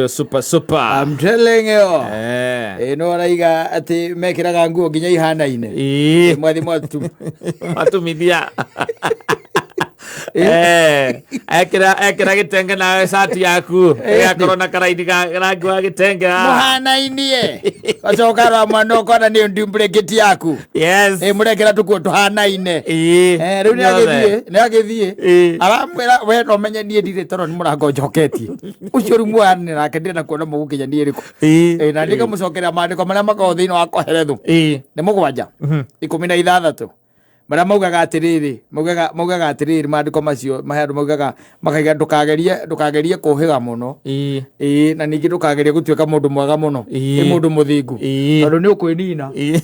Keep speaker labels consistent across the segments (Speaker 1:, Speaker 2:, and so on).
Speaker 1: Super super.
Speaker 2: I'm telling you.
Speaker 1: Eh.
Speaker 2: Ĩ no araiga atĩ mekĩraga nguo nginya ihanaine.
Speaker 1: Ĩĩ.
Speaker 2: Mwathi mwatu.
Speaker 1: Matumithia. Eh, ekĩra ekĩra gĩtenge nawe cati yaku ĩgakorwo na karaini ga rangi wa gĩtenge haha.
Speaker 2: Mũhanainie. Gacoka ra mwana ũkona nĩ duplicate yaku.
Speaker 1: Yes.
Speaker 2: Ĩ mũrekĩra tũkuo tũhanaine.
Speaker 1: Ĩĩ.
Speaker 2: Eh, rĩu nĩ agĩthiĩ, nĩ agĩthiĩ.
Speaker 1: Ĩĩ.
Speaker 2: Aramwĩra we no menye niĩ ndirĩ toro nĩ mũrango njoketie. Ũcio rĩu mwanĩ nake ndĩrenda kuona mũgũkinya niĩ rĩkũ.
Speaker 1: Ĩĩ.
Speaker 2: Ĩ na ndĩkamũcokeria maandĩko marĩa makoragwo thĩinĩ wa Kohelethu.
Speaker 1: Ĩĩ.
Speaker 2: Nĩ 7 16 marĩa maugaga atĩrĩrĩ, maugaga atĩrĩrĩ maandĩko macio mahe andũ maugaga makaiga ndũkagerie kũhĩga mũno.
Speaker 1: Ĩĩ.
Speaker 2: Ĩĩ, na ningĩ ndũkagerie gũtuĩka mũndũ mwega mũno.
Speaker 1: Ĩĩ.
Speaker 2: Ĩ mũndũ mũthingu.
Speaker 1: Ĩĩ.
Speaker 2: Tondũ nĩ ũkwĩnina.
Speaker 1: Ĩĩ.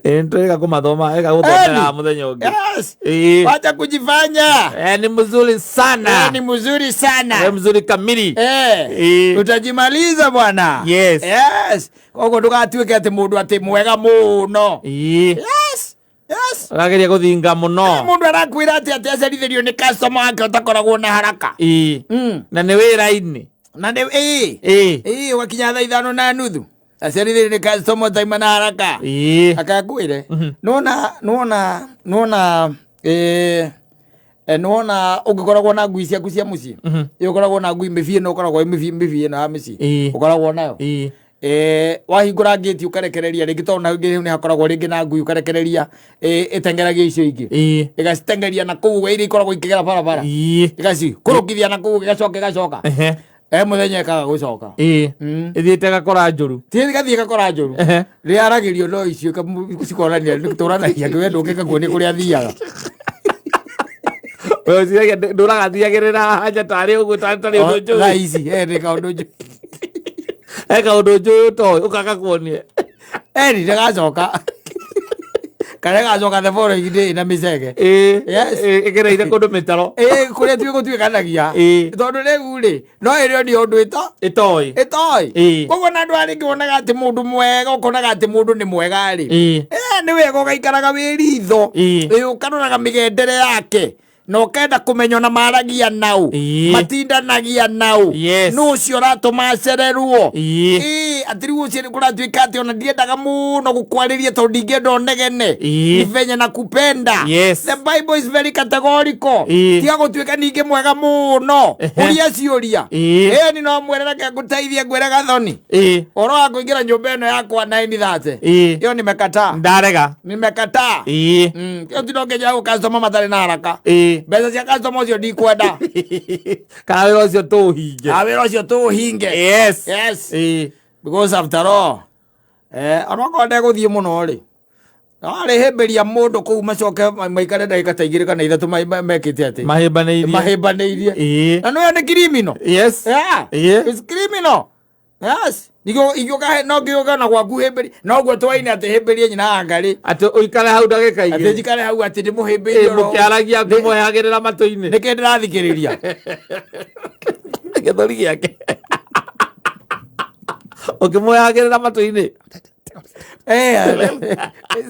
Speaker 1: Ĩĩ, nĩtwĩga kũmathoma, ĩga gũthomera
Speaker 2: Eni.
Speaker 1: mũthenya ũngĩ.
Speaker 2: Yes.
Speaker 1: Ĩĩ.
Speaker 2: Wacha kujifanya.
Speaker 1: Eh, ni mzuri sana.
Speaker 2: Eh, ni mzuri sana.
Speaker 1: Eh, mzuri kamili.
Speaker 2: Eh.
Speaker 1: Ĩĩ.
Speaker 2: Utajimaliza bwana.
Speaker 1: Yes.
Speaker 2: Yes. Koguo ndũgatuĩke atĩ mũndũ atĩ mwega mũno.
Speaker 1: Ĩĩ.
Speaker 2: Yes. Yes.
Speaker 1: Ũrageria gũthinga mũno.
Speaker 2: Mũndũ arakwĩra atĩ atĩ acerithĩrio nĩ customer wake ũtakoragwo na haraka.
Speaker 1: Ĩĩ. Na nĩ wĩra-inĩ.
Speaker 2: Na nĩ ĩĩ.
Speaker 1: Ĩĩ.
Speaker 2: Ĩĩ ũgakinya thaa 5:30. Acerithĩrio nĩ customer ũtaima na haraka.
Speaker 1: Ĩĩ.
Speaker 2: Akakwĩre. Nona ĩĩ nĩwona ũngĩkoragwo na ngui ciaku cia mũciĩ. Ĩ ũkoragwo na ngui mĩbiĩ no ũkoragwo ĩ mĩbiĩ ĩno ya mĩciĩ.
Speaker 1: Ĩĩ.
Speaker 2: Ũkoragwo nayo.
Speaker 1: Ĩĩ.
Speaker 2: Wahingũra ngĩti ũkarekereria rĩngĩ tondũ na hau nĩ hakoragwo rĩngĩ na ngui ũkarekereria ĩtengeragia icio ingĩ.
Speaker 1: Ĩĩ.
Speaker 2: Ĩgacitengeria na kũu iria ikoragwo ikĩgera barabara.
Speaker 1: Ĩĩ.
Speaker 2: Ĩgacikũrũkithia na kũu ĩgacoka ĩgacoka.
Speaker 1: Ehe.
Speaker 2: Mũthenya ĩkaga gũcoka.
Speaker 1: Ĩĩ. Ĩthiĩte ĩgakora njũru.
Speaker 2: Ti ĩgathiĩ ĩgakora njũru.
Speaker 1: Ehe.
Speaker 2: Rĩaragĩrio no icio cikonania tũranagia we ndũngĩka kuonia kũrĩa athiaga.
Speaker 1: We ũciragia ndũragathiagĩrĩra hanya tarĩ ũguo tarĩ ũndũ njũĩ.
Speaker 2: Thaa ici nĩ kaũndũ njũĩ.
Speaker 1: He kaũndũ njũĩ ũtoĩ ũkaga kuonie.
Speaker 2: Eni ndĩgacoka. Kana ĩgacoka the following day na mĩcege.
Speaker 1: Ĩĩ.
Speaker 2: Yes.
Speaker 1: Ĩĩ, ĩgereire kũndũ mĩtaro.
Speaker 2: Ĩĩ kũrĩa tuĩ gũtuĩkanagia.
Speaker 1: Ĩĩ.
Speaker 2: Tondũ rĩu rĩ no ĩrĩ nĩ ũndũ
Speaker 1: Ĩtoĩ.
Speaker 2: ĩtoĩ.
Speaker 1: Ĩĩ.
Speaker 2: Koguo na andũ arĩa rĩngĩ wonaga atĩ mũndũ mwega ũkonaga atĩ mũndũ nĩ mwega rĩ.
Speaker 1: Ĩĩ.
Speaker 2: Nĩ wega ũgaikaraga wĩ ritho.
Speaker 1: Ĩĩ.
Speaker 2: Ĩĩ ũkaroraga mĩgendere yake. Na ũkenda kũmenya ona maragia nau.
Speaker 1: Ĩĩ.
Speaker 2: Matindanagia nau.
Speaker 1: Yes.
Speaker 2: Nũ ũcio ũratũma acererwo.
Speaker 1: Ĩĩ.
Speaker 2: Ĩĩ, atĩ rĩu ũcio nĩ kũratuĩka atĩ ona ndiendaga mũno gũkwarĩria tondũ ndingĩenda ũnegene.
Speaker 1: Ĩĩ.
Speaker 2: Ni venye na kupenda.
Speaker 1: Yes.
Speaker 2: The Bible is very categorical.
Speaker 1: Ĩĩ.
Speaker 2: Tiga gũtuĩka ningĩ mwega mũno.
Speaker 1: Ehe.
Speaker 2: Ũria ciũria.
Speaker 1: Ĩĩ.
Speaker 2: Ĩĩ ni no mwĩre reke ngũteithie ngwĩre gathoni.
Speaker 1: Ĩĩ.
Speaker 2: Ũhoro wa kũingĩra nyũmba ĩno yakwa 9:30.
Speaker 1: Ĩĩ.
Speaker 2: Ĩyo nimekataa.
Speaker 1: Ndarega.
Speaker 2: Nimekataa.
Speaker 1: Ĩĩ.
Speaker 2: Ĩyo ti no nginya gũ customer matarĩ na haraka.
Speaker 1: Ĩĩ.
Speaker 2: Mbeca cia customer ũcio ndikwenda.
Speaker 1: Kana wĩra ũcio tũũhinge.
Speaker 2: Ah, wĩra ũcio tũũhinge.
Speaker 1: Yes.
Speaker 2: Yes.
Speaker 1: Ĩĩ.
Speaker 2: Because after all, onokorwo ndegũthiĩ mũno rĩ, arĩhĩmbĩria mũndũ kũu macoke maikare ndagĩka ta 2 kana 3 mekĩte atĩ.
Speaker 1: Mahĩmbanĩirie.
Speaker 2: Mahĩmbanĩirie.
Speaker 1: Ĩĩ.
Speaker 2: Na nĩwe nĩ criminal.
Speaker 1: Yes.
Speaker 2: Yeah.
Speaker 1: Ĩĩ.
Speaker 2: It's criminal. Yes. Nigio igioka no ngĩũka na gwaku hĩmbĩrie. No guo twaine atĩ hĩmbĩrie nyina angarĩ.
Speaker 1: Atĩ ũikare hau ndagĩka
Speaker 2: Atĩ
Speaker 1: igĩrĩ.
Speaker 2: njikare hau atĩ ndĩmũhĩmbĩrie
Speaker 1: Ĩĩ,
Speaker 2: oro.
Speaker 1: mũkĩaragia ngĩmũhehagĩrĩra matũ-inĩ.
Speaker 2: Nĩkĩ ndĩrathikĩrĩria?
Speaker 1: Gĩthũri gĩake. Ũkĩmũhehagĩrĩra matũ-inĩ.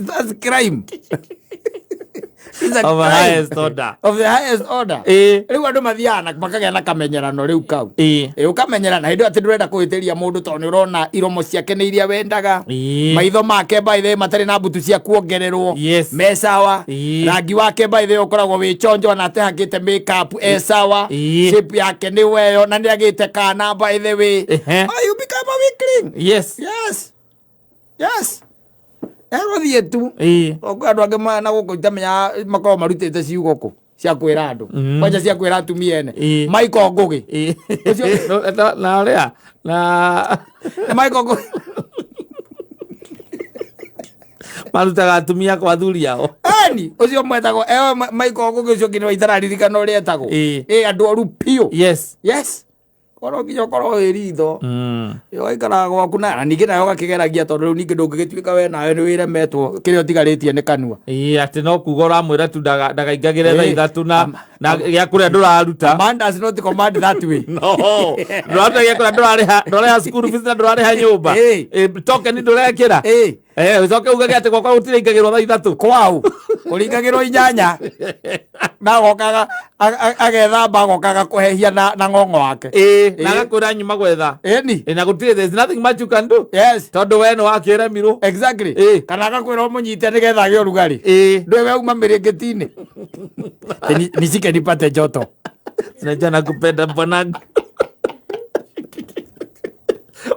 Speaker 2: That's crime. It's a
Speaker 1: Of the
Speaker 2: crime.
Speaker 1: highest order.
Speaker 2: Of the highest order.
Speaker 1: Ĩĩ.
Speaker 2: Rĩu andũ mathiaga na makagĩa na kamenyerano rĩu kau.
Speaker 1: Ĩĩ.
Speaker 2: Ĩĩ, ũkamenyerana hĩndĩ ĩyo atĩ ndũrenda kũhĩtĩria mũndũ tondũ nĩ ũrona iromo ciake nĩ iria wendaga.
Speaker 1: Ĩĩ.
Speaker 2: Maitho make by the way matarĩ na mbutu cia kuongererwo.
Speaker 1: Yes.
Speaker 2: Me sawa.
Speaker 1: Ĩĩ.
Speaker 2: Rangi wake by the way ũkoragwo wĩ chonjo na atehakĩte makeup e sawa.
Speaker 1: Ĩĩ.
Speaker 2: Shape yake nĩ weyo na nĩ agĩte kana by the way.
Speaker 1: Ehe.
Speaker 2: Oh, you become a weakling.
Speaker 1: Yes.
Speaker 2: Yes. Yes. Egũthiĩ tu.
Speaker 1: Ĩĩ.
Speaker 2: Kwĩ andũ angĩ na gũkũ itamenya makoragwo marutĩte ciugo kũ cia kwĩra andũ. Kwanja cia kwĩra atumia ene.
Speaker 1: Ĩĩ.
Speaker 2: Michael Ngũgĩ.
Speaker 1: Ĩĩ. Na ũrĩa na
Speaker 2: Michael Ngũgĩ.
Speaker 1: marutaga atumia kwa athuri ao.
Speaker 2: Eni ũcio mwetagwo ewe Michael Ngũgĩ ũcio ũngĩ nĩ itararirikana ũrĩa etagwo.
Speaker 1: Ĩĩ.
Speaker 2: Ĩĩ andũ oru biũ.
Speaker 1: Yes.
Speaker 2: Yes. Korwo nginya ũkorwo wĩ ritho. Ũgaikaraga gwaku na ningĩ nawe ũgakĩgeragia tondũ rĩu ningĩ ndũngĩgĩtuĩka we nawe nĩ wĩremetwo kĩrĩa ũtigarĩtie nĩ kanua.
Speaker 1: Ĩĩ, atĩ no kuga ũramwĩra tu ndakaingagĩre thaa
Speaker 2: Ĩĩ.
Speaker 1: 3 na gĩa kũrĩa ndũraruta.
Speaker 2: A man does not command that way.
Speaker 1: No, ndũraruta gĩa kũrĩa ndũrarĩha, ndũrarĩha school fees na ndũrarĩha nyũmba.
Speaker 2: Ĩĩ.
Speaker 1: Ĩĩ, token ndũrekĩra.
Speaker 2: Ĩĩ.
Speaker 1: Eh, ucoke ugage atä gwakwa gå tirä ingagä rwo thaa 3.
Speaker 2: Kwau kũringagĩrwo 8 na agokaga agethamba, agokaga kũhehia na ng'ong'o wake.
Speaker 1: Ä na agakwä ra nyuma gwetha.
Speaker 2: Ĩni.
Speaker 1: Ĩ, na gũtirĩ, there's nothing much you can do. Tondũ we nĩ wakĩremirwo.
Speaker 2: Kana agakwĩra ũmũnyite nĩgetha agĩe ũrugarĩ. Ndũĩ we uma mĩrĩngĩti-inĩ. Nishike nipate joto.
Speaker 1: Sinajua nakupenda bwanangu.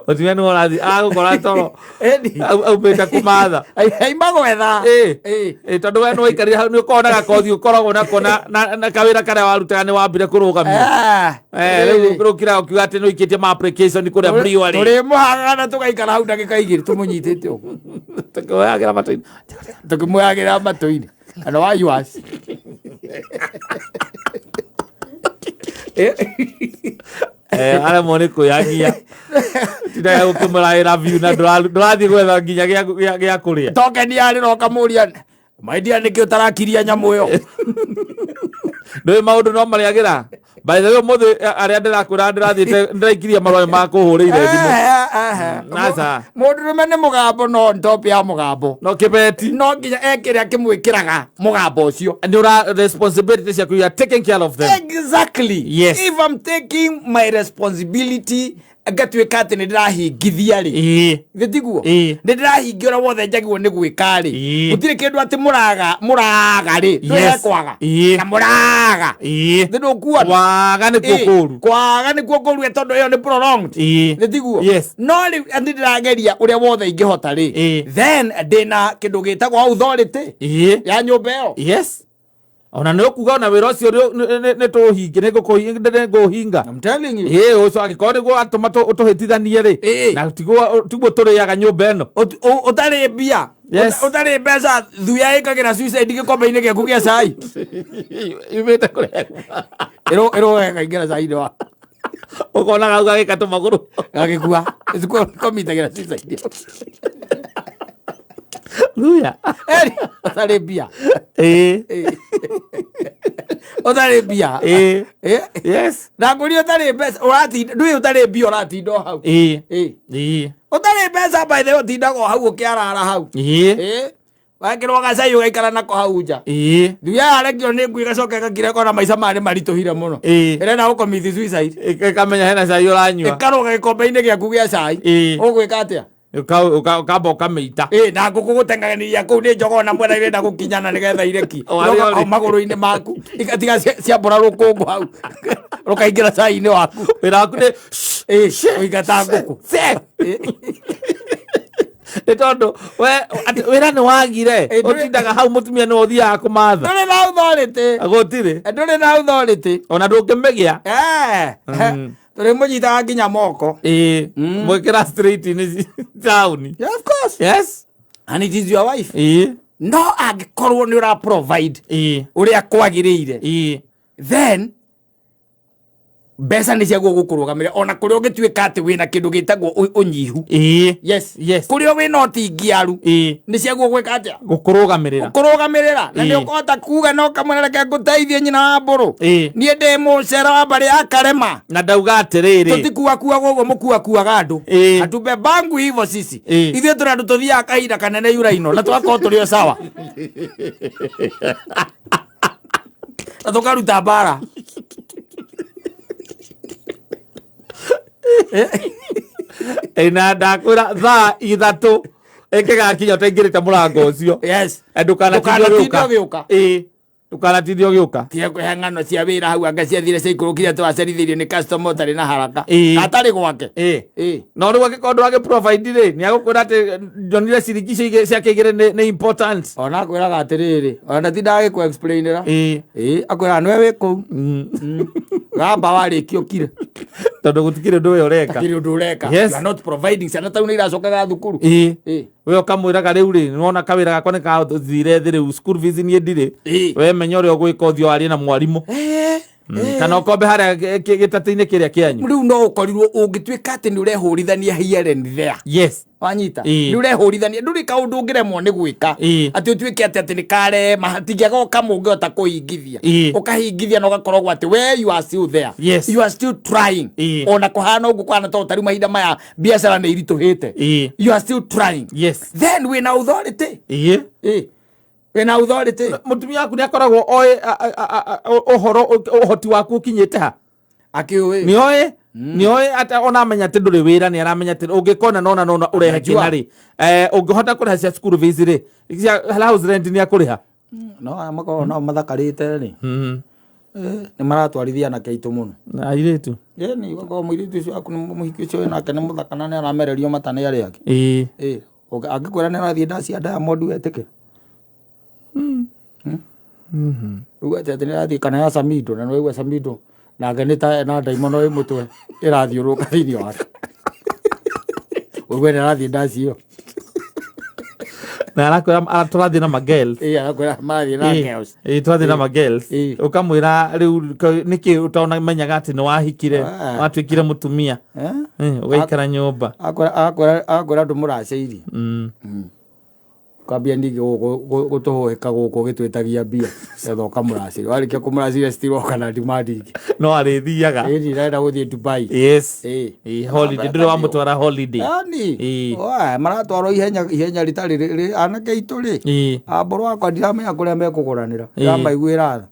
Speaker 1: Mũtumia nĩ ũrathiĩ agũkora toro.
Speaker 2: Ĩni.
Speaker 1: Aumĩte kũmatha.
Speaker 2: Aima gwetha.
Speaker 1: Ĩ, tondũ we nĩ waikarire hau nĩ ũkoragwo na gakothi ũkoragwo nako na kawĩra karĩa warutaga nĩ wambire kũrũgamio. Eh, rĩu rĩu kira ũkiuga atĩ nĩ ũikĩtie ma application kũrĩa brewery.
Speaker 2: Tũrĩmũhagaga na tũgaikara hau ndagĩka 2 tũmũnyitĩte ũguo.
Speaker 1: Tũkĩoyagĩra matũ-inĩ.
Speaker 2: Tũkĩmũyagĩra matũ-inĩ. Kana wa yours.
Speaker 1: Eh, aremwo nĩ kwĩyagia tindaga gũkĩmũraĩra view na ndũrathiĩ gwetha nginya gĩa kũrĩa.
Speaker 2: Tokeni yarĩra ũkamũria, "My dear, nĩkĩ ũtarakiria nyamũ ĩyo?"
Speaker 1: Ndũĩ maũndũ no marĩagĩra. By the way, ũmũthĩ arĩa ndĩrakwĩra ndĩrathiĩte ndĩraikirie marũa ma kũhũrĩire thimũ. Aca.
Speaker 2: Mũndũrũme nĩ mũgambo, no on top ya mũgambo.
Speaker 1: No kĩbeti.
Speaker 2: No nginya ekĩrĩa kĩmwĩkĩraga mũgambo ũcio.
Speaker 1: Nĩ ũra responsibility ciaku, you are taking care of them.
Speaker 2: Exactly. If I'm taking my responsibility, ngatuĩka atĩ nĩ ndĩrahingithia rĩ, githĩ tiguo? Nĩ ndĩrahingia ũrĩa wothe njagĩrĩirwo nĩ gwĩka rĩ, gũtirĩ kĩndũ atĩ mũraga mũraga rĩ, ndũĩ hekwaga na mũraga. Thĩ ndũkuona.
Speaker 1: Waga nĩkuo kũru.
Speaker 2: Kwaga nĩkuo kũru, tondũ ĩyo nĩ prolonged. Nĩ tiguo?
Speaker 1: Yes.
Speaker 2: No rĩu nĩ ndĩrageria ũrĩa wothe ingĩhota rĩ, then ndĩna kĩndũ gĩtagwo authority ya nyũmba ĩyo.
Speaker 1: Yes, ona nĩ ũkuga ona wĩra ũcio nĩ tũũhinge, nĩ ngũũhinga.
Speaker 2: I'm telling you.
Speaker 1: Ĩ, ũcio angĩkorwo nĩguo atũma tũhĩtithanie rĩ, na tiguo tũrĩaga nyũmba ĩno.
Speaker 2: Ũtarĩ mbia. Ũtarĩ mbeca, thuya ĩkagĩra suicide gĩkombe-inĩ gĩaku gĩa cai.
Speaker 1: Yumĩte kũrĩa.
Speaker 2: Ĩrũga ĩkaingĩra cai-inĩ waku.
Speaker 1: Ũkona gau gagĩka tũmagũrũ.
Speaker 2: Gagĩkua. Komitagĩra suicide.
Speaker 1: Thuya.
Speaker 2: Eri, ũtarĩ mbia. Ũtarĩ mbia. Na ngũria ũtarĩ mbeca, ũratinda, ndũĩ ũtarĩ mbia ũratinda o hau. Ũtarĩ mbeca, by the way, ũtindaga o hau ũkĩarara hau. Wekĩrwo gacai ũgaikara nako hau nja. Thuya yarekio nĩ ngui ĩgacoka ĩgakira ĩkona maica maya nĩ maritũhire mũno. Ĩrenda gũcommit suicide.
Speaker 1: Ĩkamenya hena cai ũranyua.
Speaker 2: Ĩkarũga gĩkombe-inĩ gĩaku gĩa cai. Ũgwĩka atĩa?
Speaker 1: Ũkamba ũkamĩita.
Speaker 2: Na ngũkũ gũteng'eranĩria kũu nĩ njogoo na mwena irenda gũkinyana nĩgetha ireki.
Speaker 1: O harĩa
Speaker 2: Iroka
Speaker 1: ũrĩ.
Speaker 2: hau magũrũ-inĩ maku. Igatiga ciambũra rũkũngũ hau. Rũkaingĩra cai-inĩ waku.
Speaker 1: Wĩra waku nĩ
Speaker 2: Kũingata ngũkũ.
Speaker 1: Nĩ tondũ we atĩ wĩra nĩ wagire. Ũtindaga hau mũtumia nĩwe ũthiaga kũmatha.
Speaker 2: Ndũrĩ na authority.
Speaker 1: Gũtirĩ.
Speaker 2: Ndũrĩ na authority.
Speaker 1: Ona ndũngĩmĩgĩa.
Speaker 2: Tũrĩmũnyitaga nginya moko.
Speaker 1: Mwĩkĩra street-inĩ taũni.
Speaker 2: Yeah, of course.
Speaker 1: Yes.
Speaker 2: And it is your wife. No angĩkorwo nĩ ũra provide ũrĩa kwagĩrĩire, then mbeca nĩ ciaguo gũkũrũgamĩrĩra ona kũrĩa ũngĩtuĩka atĩ wĩna kĩndũ gĩtagwo ũnyihu. Yes. Kũrĩa wĩna ũtingiaru, nĩ ciaguo gwĩka atĩa?
Speaker 1: Gũkũrũgamĩrĩra.
Speaker 2: Gũkũrũgamĩrĩra. Na nĩ ũkũhota kuga no kamwĩra reke ngũteithie nyina wa mbũrũ. Niĩ ndĩ mũcera wa mbarĩ ya Karema.
Speaker 1: Na ndauga atĩrĩrĩ.
Speaker 2: Tũtikuakuaga ũguo mũkuakuaga andũ. Hatubebangu hivyo sisi. Ithuĩ tũrĩ andũ tũthiaga kahinda kanene yura ino na tũgakorwo tũrĩ o sawa. Na tũkaruta mbara.
Speaker 1: Na ndakwĩra thaa 3 ĩngĩgakinya ũtaingĩrĩte mũrango ũcio. Ndũkanatinde
Speaker 2: Ndũkanatinde ũgĩũka.
Speaker 1: Ndũkanatinde ũgĩũka.
Speaker 2: Tiga kũhe ng'ano cia wĩra hau anga ciathire ciaikũrũkire twacerithĩirio nĩ customer ũtarĩ na haraka. Atarĩ gwake.
Speaker 1: No rĩu angĩkorwo ndũragĩ provide rĩ, nĩ agũkwĩra atĩ nyonire ciringi icio ciake igĩrĩ nĩ important.
Speaker 2: Ona akwĩraga atĩrĩrĩ, ona ndatindaga agĩkũ explainĩra. Akwĩraga nĩwe wĩ kũu. Gamba warĩkia ũkire.
Speaker 1: Tondũ gũtikĩrĩ ũndũ ũyũ ũreka.
Speaker 2: Gũtikĩrĩ ũndũ ũreka. You are not providing. Ciana ta nĩ iracokaga thukuru.
Speaker 1: We ũkamwĩraga rĩu rĩ, nĩwona kawĩra gakwa nĩ kathire thĩ rĩu, school fees niĩ ndirĩ. We menya ũrĩa ũgwĩka ũthiĩ warie na mwarimũ. Kana ũkombe harĩa gĩtatĩ-inĩ kĩrĩa kĩanyu.
Speaker 2: Rĩu no ũkorirwo ũngĩtuĩka atĩ nĩ ũrehũrithania here and there.
Speaker 1: Yes.
Speaker 2: Wanyita?
Speaker 1: Ĩĩ.
Speaker 2: Nĩ ũrehũrithania, ndũrĩ kaũndũ ũngĩremwo nĩ gwĩka.
Speaker 1: Ĩĩ.
Speaker 2: Atĩ ũtuĩke atĩ nĩ karema, hatingĩaga o kamwe ũngĩhota kũhingithia.
Speaker 1: Ĩĩ.
Speaker 2: Ũkahingithia na ũgakoragwo atĩ we you are still there.
Speaker 1: Yes.
Speaker 2: You are still trying.
Speaker 1: Ĩĩ.
Speaker 2: Ona kũhana ũguo kũhana tondũ ta rĩu mahinda maya biacara nĩ iritũhĩte.
Speaker 1: Ĩĩ.
Speaker 2: You are still trying.
Speaker 1: Yes.
Speaker 2: Then wĩna authority.
Speaker 1: Ĩĩ.
Speaker 2: Ĩĩ. Wĩna authority.
Speaker 1: Mũtumia waku nĩ akoragwo oĩ ũhoro ũhoti waku ũkinyĩte ha?
Speaker 2: Akĩũĩ.
Speaker 1: Nĩ oĩ? Nĩ oĩ atĩ ona amenya atĩ ndũrĩ wĩra, nĩ aramenya atĩ ũngĩkona nona nona ũrehe
Speaker 2: Najua.
Speaker 1: kĩna rĩ, ũngĩhota kũrĩha cia school fees rĩ, cia house rent nĩ akũrĩha?
Speaker 2: No aya makoragwo nao mathakarĩte rĩ. Nĩ maratwarithia anake aitũ mũno.
Speaker 1: Na airĩtu.
Speaker 2: Ĩni, ũgakorwo mũirĩtu ũcio waku nĩ mũhiki ũcio wĩ nake nĩ mũthaka na nĩ aramererio mata nĩ arĩa angĩ.
Speaker 1: Ĩĩ.
Speaker 2: Ĩĩ, angĩkwĩra nĩ arathiĩ ndaci ya Diamond wetĩkĩre? Uge atĩ nĩ arathiĩ kana ya Samido, na nĩ waigua Samido nake nĩ ta na ndaimono ĩ mũtwe ĩrathiũrũrũka thĩinĩ wake. Ũigue nĩ arathiĩ ndaci ĩyo.
Speaker 1: Na arakwĩra, tũrathiĩ na ma girls.
Speaker 2: Ĩĩ, arakwĩra marathiĩ na
Speaker 1: Ĩĩ,
Speaker 2: girls.
Speaker 1: ĩĩ, tũrathiĩ na ma girls.
Speaker 2: Ĩĩ.
Speaker 1: Ũkamwĩra rĩu nĩkĩ ũtonamenyaga atĩ nĩ wahikire,
Speaker 2: Ah.
Speaker 1: watuĩkire mũtumia.
Speaker 2: Eh?
Speaker 1: Ũgaikara nyũmba.
Speaker 2: Akwĩra ndũmũracĩirie. Kwambia ningĩ gũtũhũĩka gũkũ ũgĩtwĩtagia mbia getha ũkamũracĩria. Warĩkia kũmũracĩria still oka na demand ingĩ.
Speaker 1: No arĩthiaga.
Speaker 2: Ĩĩ, ndĩrenda gũthiĩ Dubai.
Speaker 1: Yes.
Speaker 2: Ĩĩ.
Speaker 1: Ĩĩ, holiday, ndũrĩ wamũtwara holiday.
Speaker 2: Yaani,
Speaker 1: Ĩĩ.
Speaker 2: oe, maratwarwo ihenya rĩtarĩ anake aitũ rĩ.
Speaker 1: Ĩĩ.
Speaker 2: Ambũrũ wakwa ndiramenya kũrĩa mekũgũranĩra.
Speaker 1: Ĩĩ.
Speaker 2: Ndĩramaiguĩra tha.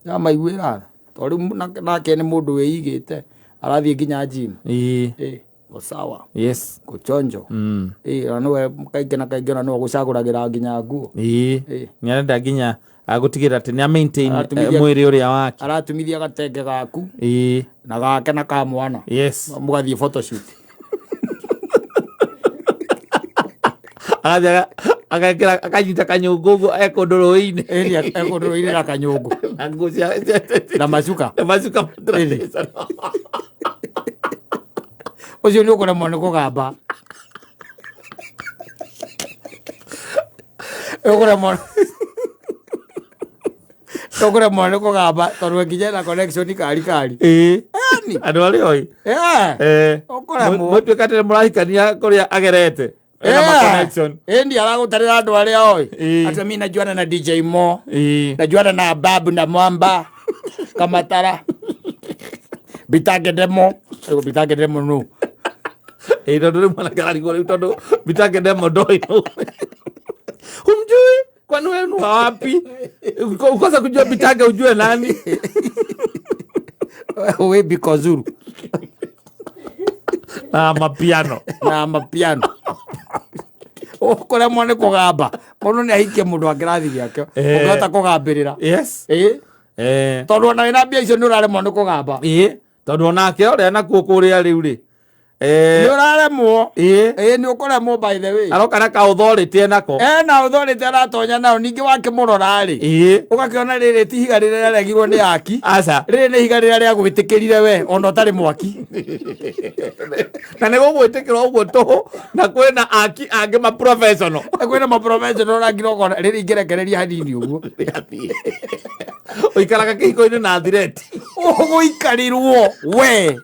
Speaker 2: Ndĩramaiguĩra tha. Tondũ rĩu nake nĩ mũndũ wĩigĩte, arathiĩ nginya gym.
Speaker 1: Ĩĩ.
Speaker 2: Ĩĩ. Ko sawa.
Speaker 1: Yes.
Speaker 2: Ko chonjo. Ĩĩ, ona nĩwe kaingĩ na kaingĩ ona nĩwe ũgũcagũragĩra nginya nguo.
Speaker 1: Ĩĩ.
Speaker 2: Ĩĩ.
Speaker 1: Nĩ arenda nginya agũtigĩrĩra atĩ nĩ a maintain,
Speaker 2: Aratumithia
Speaker 1: mwĩrĩ ũrĩa wake.
Speaker 2: Aratumithia gatenge gaku.
Speaker 1: Ĩĩ.
Speaker 2: Na gake na ka mwana.
Speaker 1: Yes.
Speaker 2: Mũgathiĩ photoshoot.
Speaker 1: Agathiĩ agekĩra, akanyita kanyũngũ ũguo e kũndũ rũĩ-inĩ.
Speaker 2: Ĩĩ, e kũndũ rũĩ-inĩ na kanyũngũ.
Speaker 1: Na nguo cia-
Speaker 2: Na macuka.
Speaker 1: Na macuka traditional.
Speaker 2: Ũcio nĩ ũkũremwo nĩ kũgamba. Ũkũremwo. Ũkũremwo nĩ kũgamba tondũ nginya ena connection kari kari.
Speaker 1: Ĩĩ.
Speaker 2: Yaani.
Speaker 1: Andũ arĩa oĩ.
Speaker 2: Ĩĩ. Ũkũremwo.
Speaker 1: Mũtuĩka atĩ mũrahikania kũrĩa agerete. Ena ma connection.
Speaker 2: Ĩĩ, aragũtarĩra andũ arĩa oĩ.
Speaker 1: Ĩĩ.
Speaker 2: Atĩ mi najuana na DJ Mo.
Speaker 1: Ĩĩ.
Speaker 2: Najuana na Babu na Mwamba. Kamatara. Bitange Demo. Bitange Demo no.
Speaker 1: Ĩĩ, tondũ rĩu mwanake ararigwo rĩu tondũ Bitange Demo ndoĩ nũ. Humjui? Kwani wewe ni wa wapi? Ukosa kujua Bitange ujue nani?
Speaker 2: We Bikozuru.
Speaker 1: Na mapiano.
Speaker 2: Na mapiano. Ũkũremwo nĩ kũgamba. Mũndũ nĩ ahikie mũndũ wa kĩrathi gĩake. Ũngĩhota kũgambĩrĩra.
Speaker 1: Yes.
Speaker 2: Ĩĩ. Tondũ ona wĩna mbia icio nĩ ũraremwo nĩ kũgamba.
Speaker 1: Ĩĩ. Tondũ onake ũrĩa nakuo kũrĩa rĩu rĩ.
Speaker 2: Nĩ ũraremwo.
Speaker 1: Ĩĩ.
Speaker 2: Ĩĩ, nĩ ũkũremwo by the way.
Speaker 1: Aroka na ka authority enako.
Speaker 2: Ena authority aratonya nayo, ningĩ wakĩmũrora rĩ.
Speaker 1: Ĩĩ.
Speaker 2: Ũgakĩona rĩrĩ ti ihiga rĩrĩa rĩaregirwo nĩ aki.
Speaker 1: Aca.
Speaker 2: Rĩrĩ nĩ ihiga rĩrĩa rĩagwĩtĩkĩrire we ona ũtarĩ mwaki.
Speaker 1: Na nĩ gũgwĩtĩkĩra ũguo tũhũ, na kwĩna aki angĩ ma professional.
Speaker 2: Na kwĩna ma professional na nginya ũkona rĩrĩ ingĩrekereria hanini ũguo.
Speaker 1: Ũikaraga kĩhiko-inĩ na thireti.
Speaker 2: Ũgũikarĩrwo we.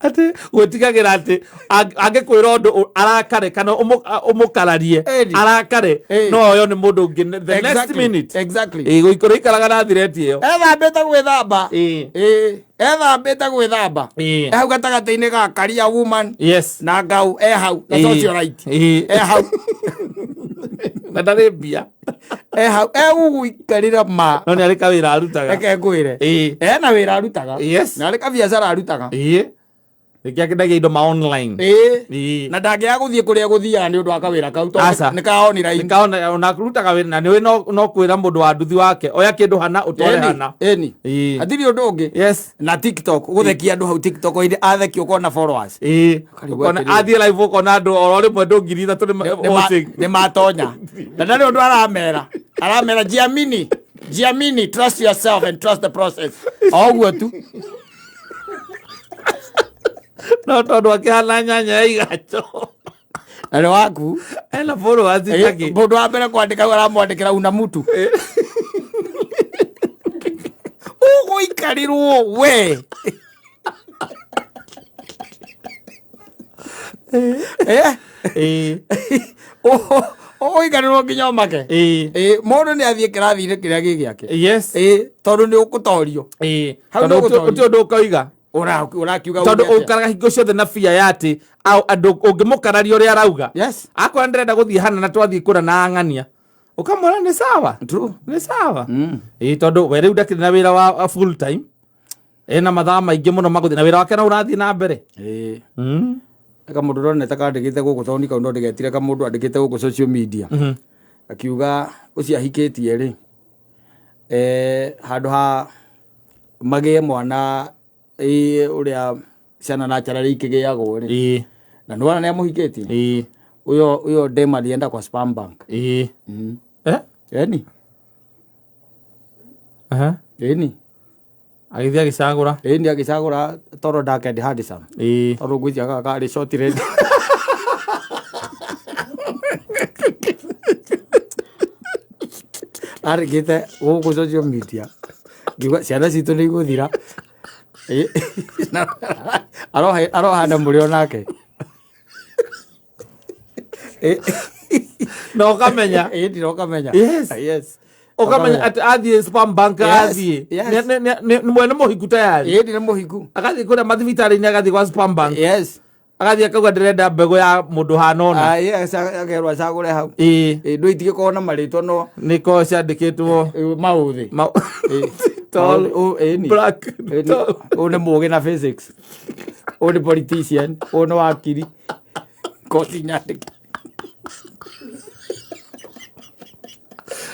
Speaker 1: Atĩ gwĩtigagĩra atĩ angĩkwĩra ũndũ arakare kana ũmũkararie,
Speaker 2: Ĩni.
Speaker 1: arakare,
Speaker 2: Ĩni.
Speaker 1: no oyo nĩ mũndũ ũngĩ the next
Speaker 2: Exactly.
Speaker 1: minute.
Speaker 2: Exactly.
Speaker 1: Ĩĩ, gũikara ikaraga na thireti ĩyo.
Speaker 2: Ethambĩte gwĩthamba.
Speaker 1: Ĩĩ.
Speaker 2: Ĩĩ. Ethambĩte gwĩthamba.
Speaker 1: Ĩĩ.
Speaker 2: E hau gatagatĩ-inĩ ga career woman
Speaker 1: Yes.
Speaker 2: na ngau e hau na
Speaker 1: Ĩĩ.
Speaker 2: socialite.
Speaker 1: Ĩĩ.
Speaker 2: E hau.
Speaker 1: Na ndarĩ mbia.
Speaker 2: E hau egũgũikarĩra ma.
Speaker 1: No nĩ arĩ kawĩra arutaga.
Speaker 2: Reke ngwĩre.
Speaker 1: Ĩĩ.
Speaker 2: Ena wĩra arutaga.
Speaker 1: Yes.
Speaker 2: Na arĩ kabiacara arutaga.
Speaker 1: Ĩĩ. Nĩkĩo akĩendagia indo ma online.
Speaker 2: Ĩĩ.
Speaker 1: Ĩĩ.
Speaker 2: Na ndangĩaga gũthiĩ kũrĩa gũthiaga nĩ ũndũ wa kawĩra kau tondũ
Speaker 1: Aca.
Speaker 2: nĩ ka online.
Speaker 1: Nĩ ka online, ona arutaga wĩra na nĩũĩ no kwĩra mũndũ wa nduthi wake, oya kĩndũ hana, ũtware
Speaker 2: Ĩni,
Speaker 1: hana.
Speaker 2: ĩni.
Speaker 1: Ĩĩ.
Speaker 2: Hatirĩ ũndũ ũngĩ.
Speaker 1: Yes.
Speaker 2: Na TikTok, gũthekia andũ hau TikTok, oire atheki ũkona followers.
Speaker 1: Ĩĩ.
Speaker 2: Karigwo
Speaker 1: Ũkona
Speaker 2: atĩrĩrĩ.
Speaker 1: athiĩ live ũkona andũ oro rĩmwe andũ ngiri ithatũ nĩ watching.
Speaker 2: Nĩ matonya. Na ndarĩ ũndũ aramera. Aramera jiamini. Jiamini, trust yourself and trust the process. O ũguo tu.
Speaker 1: No tondũ akĩhana nyanya ya igacho.
Speaker 2: Na nĩ waku.
Speaker 1: Ena followers
Speaker 2: Ĩĩ,
Speaker 1: itaki.
Speaker 2: mũndũ wa mbere kwandĩka aramwandĩkĩra una mutu. Ũgũikarĩrwo we. Eh?
Speaker 1: Ĩĩ.
Speaker 2: Ũgũikarĩrwo nginya ũmake.
Speaker 1: Ĩĩ.
Speaker 2: Ĩĩ, mũndũ nĩ athiĩ kĩrathi-inĩ kĩrĩa gĩ gĩake.
Speaker 1: Yes.
Speaker 2: Ĩĩ, tondũ nĩ ũgũtorio.
Speaker 1: Ĩĩ.
Speaker 2: Hau
Speaker 1: Tondũ
Speaker 2: nĩ ũgũtorio.
Speaker 1: ũti ũndũ ũkoiga.
Speaker 2: Ũrakiuga
Speaker 1: Tondũ
Speaker 2: uge atĩa?
Speaker 1: ũikaraga hingo ciothe na bia ya atĩ andũ ũngĩmũkararia ũrĩa arauga.
Speaker 2: Yes.
Speaker 1: Akorwo ndĩrenda gũthiĩ hana na twathiĩ kũra na ang'ania. Ũkamwĩra nĩ sawa.
Speaker 2: True.
Speaker 1: Nĩ sawa. Ĩĩ tondũ we rĩu ndakĩrĩ na wĩra wa full time. Ena mathaa maingĩ mũno magũthiĩ na wĩra wake no ũrathiĩ na mbere.
Speaker 2: Ĩĩ.
Speaker 1: Mm.
Speaker 2: Ka mũndũ ndonete kandĩkĩte gũkũ tondũ kau no ndĩgetire ka mũndũ andĩkĩte gũkũ social media. Akiuga ũcio ahikĩtie rĩ, handũ ha magĩe mwana ũrĩa ciana naturally ikĩgĩagwo rĩ.
Speaker 1: Ĩĩ.
Speaker 2: Na nĩwona nĩ amũhikĩtie?
Speaker 1: Ĩĩ.
Speaker 2: Ũyũ dem alienda kwa sperm bank.
Speaker 1: Ĩĩ. Eh?
Speaker 2: Eni?
Speaker 1: Aha.
Speaker 2: Eni?
Speaker 1: Agĩthiĩ agĩcagũra.
Speaker 2: Eni agĩcagũra toro dark and handsome.
Speaker 1: Ĩĩ.
Speaker 2: Tondũ ngwĩciria gaka karĩ short red. Arĩkĩte gũkũ social media ngiuga ciana citũ nĩ igũthira. Ĩ, arohanda mũrĩ onake. Ĩ,
Speaker 1: Na ũkamenya.
Speaker 2: ĩ, ndira ũkamenya.
Speaker 1: Yes.
Speaker 2: Yes.
Speaker 1: Ũkamenya atĩ athiĩ sperm bank
Speaker 2: Yes,
Speaker 1: athiĩ.
Speaker 2: yes.
Speaker 1: Nĩ mwene mũhiku tayari.
Speaker 2: Ĩ, ndĩ mũhiku.
Speaker 1: Agathiĩ kũrĩa mathibitarĩ-inĩ agathiĩ kwa sperm bank.
Speaker 2: Yes.
Speaker 1: Agathiĩ akauga ndĩrenda mbegũ ya mũndũ hana ũna.
Speaker 2: Ah, yes, akerwo acagũre hau.
Speaker 1: Ĩĩ.
Speaker 2: Ĩ, ndũ itigĩkorwo na marĩtwa no
Speaker 1: Nĩko ciandĩkĩtwo
Speaker 2: maũthĩ.
Speaker 1: Tall,
Speaker 2: Ĩni.
Speaker 1: black, tall.
Speaker 2: Ũyũ nĩ mũgĩ na physics. Ũyũ nĩ politician. Ũyũ nĩ wakiri. Kothi nyandĩke.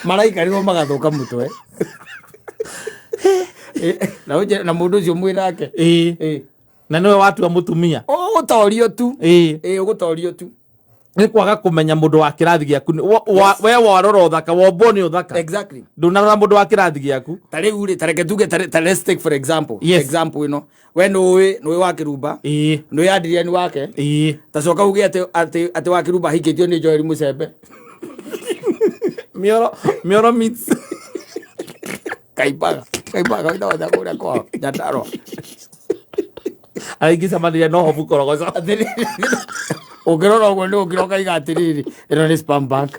Speaker 2: Maraikarirwo magathũka mũtwe. Ĩ, na mũndũ ũcio mwĩ nake.
Speaker 1: Ĩĩ.
Speaker 2: Ĩ.
Speaker 1: Na nĩwe watua mũtumia.
Speaker 2: Ũgũtorio tu.
Speaker 1: Ĩĩ.
Speaker 2: Ĩ, ũgũtorio tu.
Speaker 1: Nĩ kwaga kũmenya mũndũ wa kĩrathi gĩaku. We warora ũthaka, wombwo nĩ ũthaka.
Speaker 2: Exactly.
Speaker 1: Ndũnarora mũndũ wa kĩrathi gĩaku.
Speaker 2: Ta rĩu rĩ, ta reke tuge, ta let's take for example.
Speaker 1: Yes.
Speaker 2: Example ĩno. We nĩũĩ wa Kĩrumba.
Speaker 1: Ĩĩ.
Speaker 2: Nĩũĩ Adrian wake.
Speaker 1: Ĩĩ.
Speaker 2: Ta coka uge atĩ wa Kĩrumba ahikĩtio nĩ Joel Mũcembe.
Speaker 1: Mioro, mioro meets.
Speaker 2: Kaimbaga. Kaimbaga wĩtagwo ta kũrĩa kwao. Nyandarua.
Speaker 1: Aingĩcemania no hobu korogoco.
Speaker 2: Atĩrĩrĩ, ũngĩrora ũguo nĩ ũngĩra ũkaiga atĩrĩrĩ, ĩno nĩ sperm bank.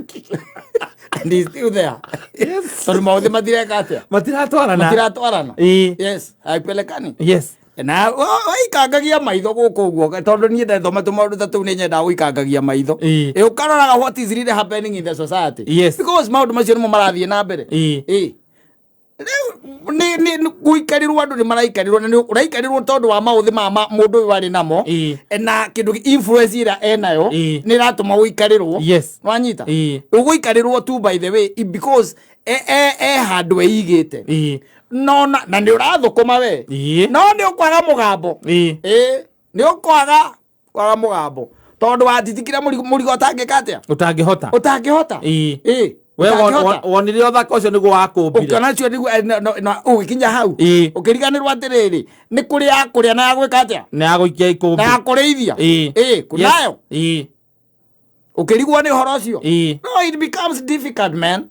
Speaker 2: And he's still there.
Speaker 1: Yes.
Speaker 2: Tondũ maũthĩ matireka atĩa?
Speaker 1: Matiratwarana.
Speaker 2: Matiratwarana.
Speaker 1: Ĩĩ.
Speaker 2: Yes, haipelekani.
Speaker 1: Yes.
Speaker 2: Na waikangagia maitho gũkũ ũguo tondũ niĩ ndethoma tũmaũndũ ta tũu nĩ nyendaga gũikangagia maitho.
Speaker 1: Ĩĩ.
Speaker 2: Ĩ, ũkaroraga what is really happening in the society.
Speaker 1: Yes.
Speaker 2: Because maũndũ macio nĩmo marathiĩ na mbere.
Speaker 1: Ĩĩ.
Speaker 2: Ĩĩ. Rĩu nĩ gũikarĩrwo andũ nĩ maraikarĩrwo na nĩ ũraikarĩrwo tondũ wa maũthĩ ma mũndũ ũyũ arĩ namo.
Speaker 1: Ĩĩ.
Speaker 2: Na kĩndũ influence ĩrĩa enayo
Speaker 1: Ĩĩ.
Speaker 2: nĩ ĩratũma ũikarĩrwo.
Speaker 1: Yes.
Speaker 2: Wanyita?
Speaker 1: Ĩĩ.
Speaker 2: Ũgũikarĩrwo tu by the way because e handũ eigĩte.
Speaker 1: Ĩĩ.
Speaker 2: No na nĩ ũrathũkũma we.
Speaker 1: Ĩĩ.
Speaker 2: No nĩ ũkwaga mũgambo.
Speaker 1: Ĩĩ.
Speaker 2: Ĩĩ. Nĩ ũkwaga kwaga mũgambo. Tondũ watitikire mũrigo ũtangĩka atĩa?
Speaker 1: Ũtangĩhota.
Speaker 2: Ũtangĩhota.
Speaker 1: Ĩĩ.
Speaker 2: Ĩĩ.
Speaker 1: We
Speaker 2: Ũtangĩhota.
Speaker 1: wonire ũthaka ũcio nĩguo wakũmbire.
Speaker 2: Ũkĩona ũcio nĩguo, na ũgĩkinya hau.
Speaker 1: Ĩĩ.
Speaker 2: Ũkĩriganĩrwo atĩrĩrĩ, nĩ kũrĩ ya kũrĩa na ya gwĩka atĩa?
Speaker 1: Na ya gũikia ikũmbĩ.
Speaker 2: Na ya kũrĩithia.
Speaker 1: Ĩĩ.
Speaker 2: Ĩĩ, kunayo.
Speaker 1: Yes. Ĩĩ.
Speaker 2: Ũkĩrigwo nĩ ũhoro ũcio.
Speaker 1: Ĩĩ.
Speaker 2: No, it becomes difficult, man.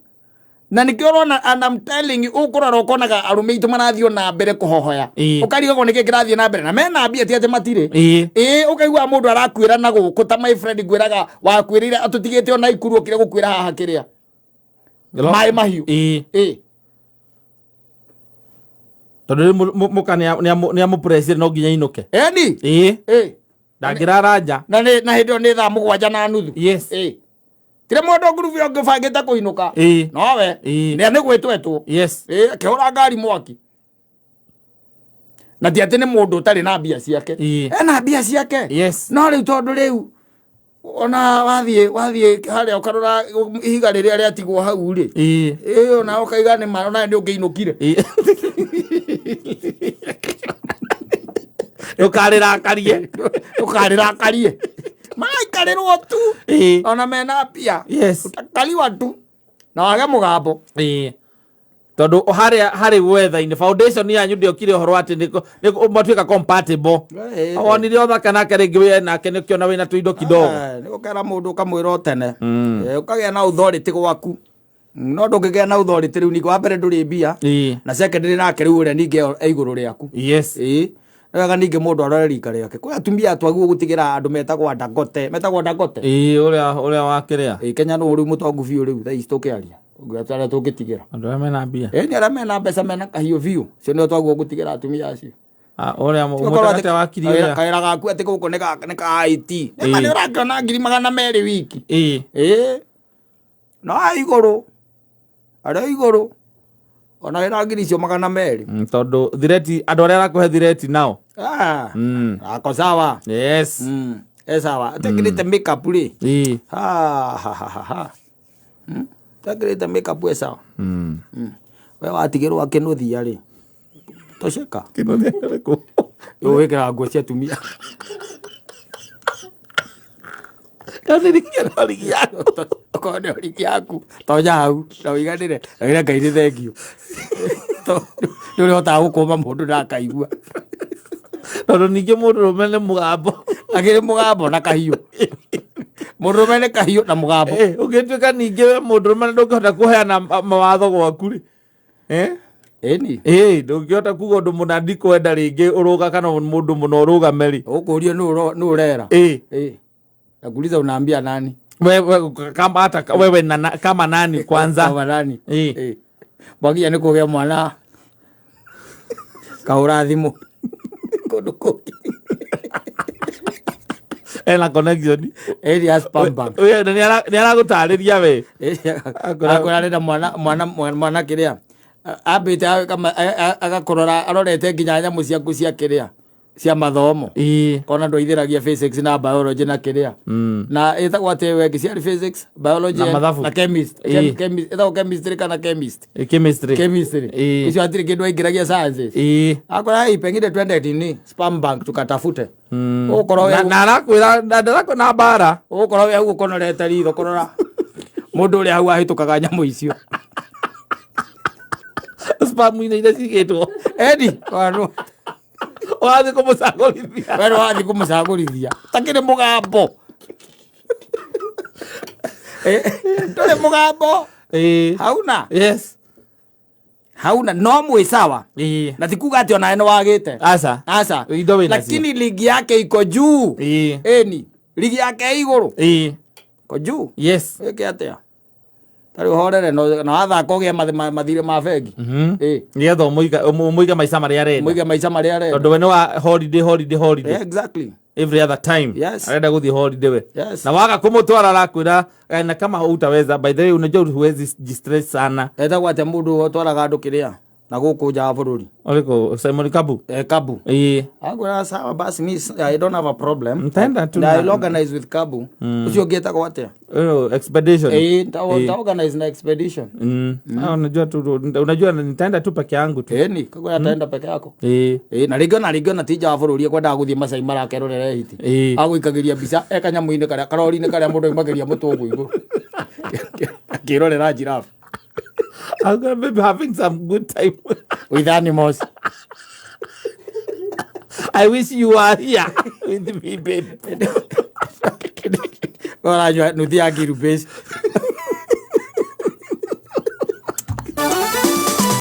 Speaker 2: Na nĩkĩo ũrona, and I'm telling you, ũkũrora ũkonaga arũme aitũ marathiĩ na mbere kũhohoya.
Speaker 1: Ĩĩ.
Speaker 2: Ũkarigagwo nĩkĩ kĩrathiĩ na mbere. Na mena mbia ti atĩ matirĩ.
Speaker 1: Ĩĩ.
Speaker 2: Ĩĩ, ũkaigua mũndũ arakuĩra na gũkũ ta my friend ngwĩraga wakuĩrĩire atũtigĩte ona Ikuru ũkire gũkuĩra haha kĩrĩa. Maĩ mahiũ.
Speaker 1: Ĩĩ.
Speaker 2: Ĩĩ.
Speaker 1: Tondũ rĩu mũka nĩ amũpressure no nginya ainũke.
Speaker 2: Eni.
Speaker 1: Ĩĩ.
Speaker 2: Ĩĩ.
Speaker 1: Ndangĩrara nja.
Speaker 2: Na hĩndĩ ĩyo nĩ thaa 7:30.
Speaker 1: Yes.
Speaker 2: Ĩĩ. Tire mũndũ ngurubu ĩyo ũngĩbangĩte kũinũka.
Speaker 1: Ĩĩ.
Speaker 2: Nowe.
Speaker 1: Ĩĩ.
Speaker 2: Nĩ gwĩtwo etwo.
Speaker 1: Yes.
Speaker 2: Ĩĩ, akĩhũra ngari mwaki. Na ti atĩ nĩ mũndũ ũtarĩ na mbia ciake.
Speaker 1: Ĩĩ.
Speaker 2: Ena mbia ciake.
Speaker 1: Yes.
Speaker 2: No rĩu tondũ rĩu ona wathiĩ harĩa ũkarora ihiga rĩrĩa rĩatigwo hau rĩ.
Speaker 1: Ĩĩ.
Speaker 2: Ĩĩ, ona ũkaiga nĩ ma, ona nĩ ũngĩinũkire.
Speaker 1: Ĩĩ. Ndũkarĩrakarie.
Speaker 2: Ndũkarĩrakarie. Maraikarĩrwo tu.
Speaker 1: Ĩĩ.
Speaker 2: Ona mena mbia.
Speaker 1: Yes.
Speaker 2: Ũtakariwa tu. Na wage mũgambo.
Speaker 1: Ĩĩ. Tondũ harĩa harĩ wetha-inĩ foundation yanyu ndĩokire ũhoro atĩ nĩ matuĩka compatible.
Speaker 2: Ĩĩ.
Speaker 1: Wonire ũthaka nake rĩngĩ wĩ nake nĩ ũkĩona wĩna tũindo kidogo.
Speaker 2: Nĩ ũkera mũndũ ũkamwĩra o tene. Ũkagĩa na authority gwaku. No ndũngĩgĩa na authority rĩu ningĩ, wa mbere ndũrĩ mbia, na secondary nake rĩu ũrĩa ningĩ e igũrũ rĩaku. Ĩĩ, nĩ wega ningĩ mũndũ arore rika rĩake. Kwĩ atumia twaguo gũtigĩra andũ metagwo Dangote, metagwo Dangote.
Speaker 1: Ĩĩ, ũrĩa wa kĩrĩa.
Speaker 2: Ĩĩ, Kenya nũ rĩu mũtongu biũ rĩu thaa ici tũkĩaria arĩa tũngĩtigĩra?
Speaker 1: Andũ arĩa mena mbia.
Speaker 2: Ĩĩ, nĩ arĩa mena mbeca, mena kahiũ biũ, cio nĩo twaguo gũtigĩra atumia acio.
Speaker 1: Ah, ũrĩa
Speaker 2: Ũkorwo atĩ
Speaker 1: mũtagate wakiri ũrĩa.
Speaker 2: Kawĩra gaku atĩ gũkũ nĩ ka IT. Nĩ ma nĩ ũrakĩona 200,000 wiki. Ĩĩ, no a igũrũ, arĩa igũrũ ona wĩna 200,000.
Speaker 1: Tondũ thireti, andũ arĩa arakũhe thireti nao.
Speaker 2: Ah, ako sawa. E sawa atekĩrĩte makeup rĩ. Ha ha ha ha ha. Tekĩrĩte makeup e sawa. We watigĩrwo akĩnũthia rĩ, tosheka.
Speaker 1: Kĩnũthia kĩrĩkũ?
Speaker 2: Wĩkĩraga nguo cia atumia.
Speaker 1: Kanirikia na rigi yaku.
Speaker 2: Okorwo nĩ rigi yaku, tonya hau na ũiganĩre na wĩre Ngai nĩ thengiũ, nĩ ũrĩhotaga gũkũma mũndũ na akaigua.
Speaker 1: Tondũ ningĩ mũndũrũme nĩ mũgambo.
Speaker 2: Akĩrĩ mũgambo na kahiũ, mũndũrũme nĩ kahiũ na mũgambo.
Speaker 1: Eh, ũngĩtuĩka ningĩ we mũndũrũme ndũngĩhota kũheana mawatho gwaku rĩ, eh?
Speaker 2: Ĩni.
Speaker 1: Ĩĩ, ndũngĩhota kuga ũndũ mũna ndikwenda rĩngĩ ũrũga kana mũndũ mũna ũrũgame rĩ.
Speaker 2: Ũkũrio nũ ũrera. Ĩĩ, nakuuliza, unaambia nani?
Speaker 1: Wewe kama hata wewe kama nani kwanza?
Speaker 2: Kama nani? Ĩĩ. Mwaginya nĩ kũgĩa mwana kahũra thimũ kũndũ kũngĩ.
Speaker 1: Ena connection.
Speaker 2: Ĩni ya sperm bank.
Speaker 1: We nĩ aragũtarĩria we.
Speaker 2: Akwĩra arenda mwana kĩrĩa ambĩte agakũrora arorete nginya nyamũ ciaku cia kĩrĩa cia mathomo. Kona ndũithĩragia physics na biology na kĩrĩa na ĩtagwo atĩ we ciarĩ physics, biology
Speaker 1: Na mathabu.
Speaker 2: Na chemist. Ĩtagwo chemistry kana chemist?
Speaker 1: Chemistry.
Speaker 2: Chemistry. Icio hatirĩ kĩndũ aingĩragia sciences. Akora hii pengine twende nini, sperm bank, tukatafute. Ũgũkorwo
Speaker 1: Na arakwĩra na ndarakwĩra na mbara.
Speaker 2: Ũgũkorwo wĩ hau ũkonorete ritho kũrora mũndũ ũrĩa hau ahĩtũkaga nyamũ icio.
Speaker 1: Sperm-inĩ iria cigĩtwo.
Speaker 2: Eni
Speaker 1: ũrathiĩ kũmũcagũrithia.
Speaker 2: We wathiĩ kũmũcagũrithia takĩrĩ mũgambo. Eh, ndũrĩ mũgambo. Hauna. Hauna, no mwĩ sawa. Na ti kuga atĩ onawe nĩ wagĩte.
Speaker 1: Aca.
Speaker 2: Aca.
Speaker 1: Indo wĩ nacio.
Speaker 2: Lakini ligi yake iko juu. Ĩni, ligi yake ĩ igũrũ. Iko juu. Wĩke atĩa tarĩ ũhorere na wathaka ũgĩe mathirĩ ma bengi.
Speaker 1: Nĩgetha ũmũige maica marĩa arenda.
Speaker 2: Mũige maica marĩa arenda.
Speaker 1: Tondũ we nĩ wa holiday, holiday, holiday. Every other time. Arenda gũthiĩ holiday we. Na waga kũmũtwara arakwĩra na kama utaweza, by the way, unajua huwezi jistress sana.
Speaker 2: Etagwo atĩa mũndũ ũtwaraga andũ kĩrĩa na gũkũ nja wa bũrũri?
Speaker 1: Ũrĩkũ? Simon Kabu.
Speaker 2: Eh, Kabu. Akwĩra sawa basi, mi I don't have a problem.
Speaker 1: Nitaenda tu
Speaker 2: Na I'll organize with Kabu. Ũcio ũngĩ etagwo atĩa?
Speaker 1: Oh, expedition.
Speaker 2: Eh, nita organize na expedition.
Speaker 1: Ah, unajua tu, unajua nitaenda tu peke yangu tu.
Speaker 2: Ĩni kakwĩra ataenda peke yako. Ĩĩ, na rĩngĩ ona ti nja wa bũrũri, ekwendaga gũthiĩ Masai Mara akerorere hiti. Agũikagĩria mbica e kanyamũ-inĩ karĩa, karori-inĩ karĩa mũndũ aimagĩria mũtwe ũguo igũrũ akĩrorera giraffe.
Speaker 1: I'm gonna be having some good time
Speaker 2: with animals.
Speaker 1: I wish you were here with me, babe.
Speaker 2: Ũranyua nuthu ya ngirubĩci.